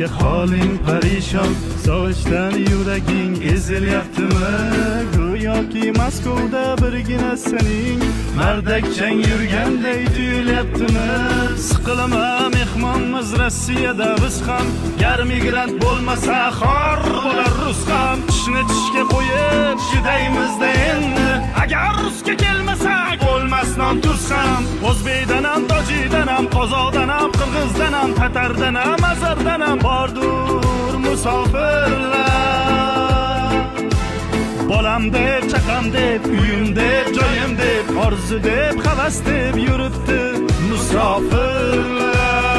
Holing parishon, sog'inchdan yuraging ezilyaptimi? Go'yoki Maskovda birgina sening mardakchang yurganday tuyulyaptimi? Siqilma, mehmonmiz Rossiyada biz ham. Gar migrant bo'lmasa, xor bo'lar rus ham. Tishni tishga qo'yib chidaymizda endi. Agar rusga kelmasak, bo'lmas non tuz ham. O'zbekdan ham, tojikdan ham, qozoqdan ham, qirg'izdan ham, tatardan ham, azardan ham bordur musofirlar. Bolam deb, chaqam deb, uyim deb, joyim deb, orzu deb, havas deb yuribdi musofirlar.